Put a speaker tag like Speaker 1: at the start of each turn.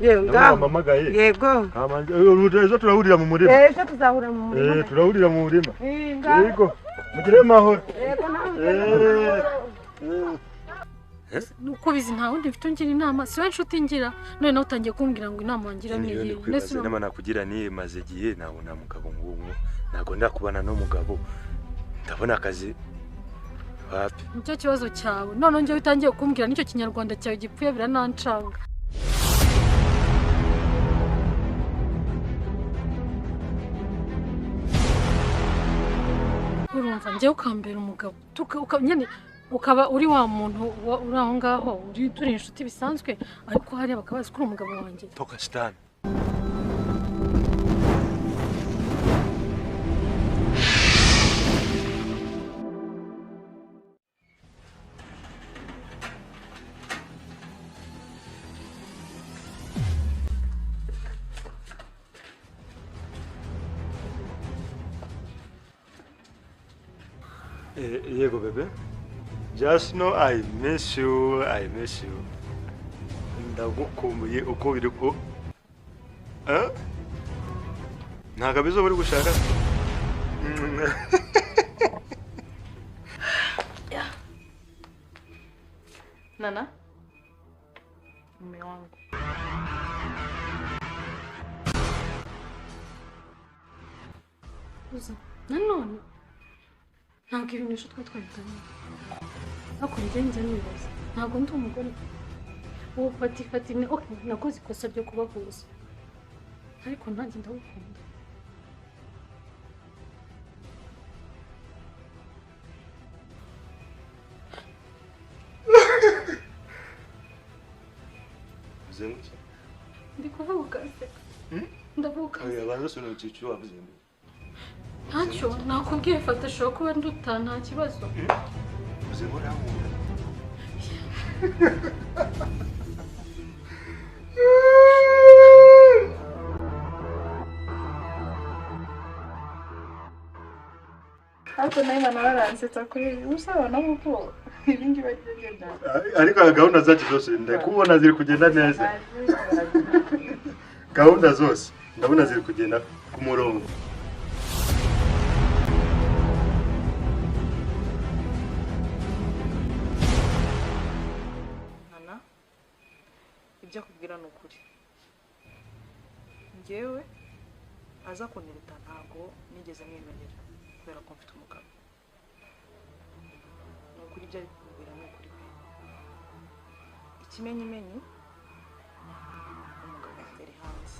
Speaker 1: Yego.
Speaker 2: Namuhamagaye.
Speaker 1: Yego.
Speaker 2: Ejo turahurira mu murima.
Speaker 1: Ejo tuzahura mu murima.
Speaker 2: Turahurira mu murima. Yego. Mugire amahoro.
Speaker 1: Yego nawe.
Speaker 3: Nuko bizi nta wundi mfite ungira inama, si we nshuti ngira. None nawe utangiye kumbwira ngo inama wangira ni iyi.
Speaker 2: Ndetse inama nakugira ni maze gihe nabona mugabo nguwo. Ntago ndakubana n'umugabo. Ndabona akazi. Wapi?
Speaker 3: Nicyo kibazo cyawe. None njye utangiye kumbwira nicyo kinyarwanda cyawe gipfuye biranancanga. Urumva njye ukambera umugabo nyene ukaba uri wa muntu uri aho ngaho uri turi inshuti bisanzwe ariko hariya bakabazi ko uri umugabo wanjye.
Speaker 2: Toka shitani. Yego bebe. Just know I miss you, I miss you. Ndagukumbuye uko biri ko. Eh? Nta kabizo bari gushaka.
Speaker 4: Nana? Mume wangu.
Speaker 3: Uza. Nanone. Ntabwo ibintu ejo twari twabitanye. Ariko njye njya nibaza. Ntabwo ndi umugore. Uwo fati ni okay, nakoze ikosa ryo kubahuza. Ariko nanjye ndagukunda.
Speaker 2: Zenguki.
Speaker 3: Ndi kuvuga ukaseka. Ndavuga.
Speaker 2: Oya banza sino ucicu wavuze.
Speaker 3: Ntacyo nakubwiye fata ashobora kuba nduta nta kibazo.
Speaker 2: Uze urankunda.
Speaker 4: Ariko nawe bana baransetsa kuri usabana kuko ibingi bagenda.
Speaker 2: Ariko gahunda zacu zose ndakubona ziri kugenda neza. Gahunda zose ndabona ziri kugenda ku murongo.
Speaker 4: Nana, ibyo akubwira ni ukuri. Njyewe aza kunirita ntabwo nigeze mwemerera kubera ko mfite umugabo. Ni ukuri ibyo ari kukubwira ni ukuri pe. Ikimenyimenyi umugabo wanjye ari hanze.